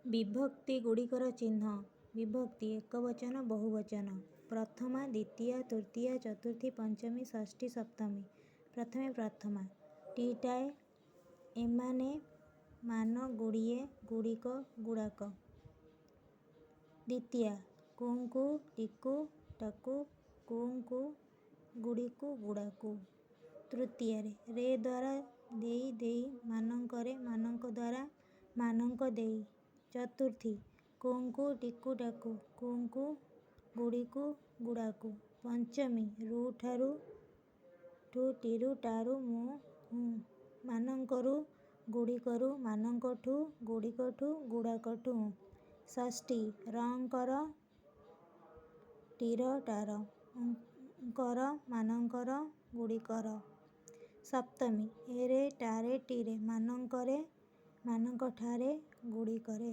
ବିଭକ୍ତିଗୁଡ଼ିକର ଚିହ୍ନ। ବିଭକ୍ତି ଏକବଚନ ବହୁବଚନ। ପ୍ରଥମା, ଦ୍ୱିତୀୟା, ତୃତୀୟା, ଚତୁର୍ଥୀ, ପଞ୍ଚମୀ, ଷଷ୍ଠୀ, ସପ୍ତମୀ। ପ୍ରଥମେ, ପ୍ରଥମା। ଟି, ଟାଏ, ଏମାନେ, ମାନ, ଗୁଡ଼ିଏ, ଗୁଡ଼ିକ, ଗୁଡ଼ାକ। ଦ୍ୱିତୀୟା କୁ, ଙ୍କୁ, ଟିକୁ, ଟାକୁ, କୁ, ଙ୍କୁ, ଗୁଡ଼ିକୁ, ଗୁଡ଼ାକୁ। ତୃତୀୟାରେ ରେ ଦ୍ୱାରା, ଦେଇ, ଦେଇ, ମାନଙ୍କରେ, ମାନଙ୍କ ଦ୍ୱାରା, ମାନଙ୍କ ଦେଇ। ଚତୁର୍ଥୀ କୁ, ଙ୍କୁ, ଟିକୁ, ଟାକୁ, କୁ, ଙ୍କୁ, ଗୁଡ଼ିକୁ, ଗୁଡ଼ାକୁ। ପଞ୍ଚମୀ ରୁ, ଠାରୁ, ଠୁ, ଟିରୁ, ଟାରୁ, ମୁଁ, ହୁଁ, ମାନଙ୍କରୁ, ଗୁଡ଼ିକରୁ, ମାନଙ୍କଠୁ, ଗୁଡ଼ିକଠୁ, ଗୁଡ଼ାକଠୁଁ। ଷଷ୍ଠୀ ର, ଙ୍କର, ଟିର, ଟାର, ଙ୍କର, ମାନଙ୍କର, ଗୁଡ଼ିକର। ସପ୍ତମୀ ଏରେ, ଟାରେ, ଟିରେ, ମାନଙ୍କରେ, ମାନଙ୍କଠାରେ, ଗୁଡ଼ିକରେ।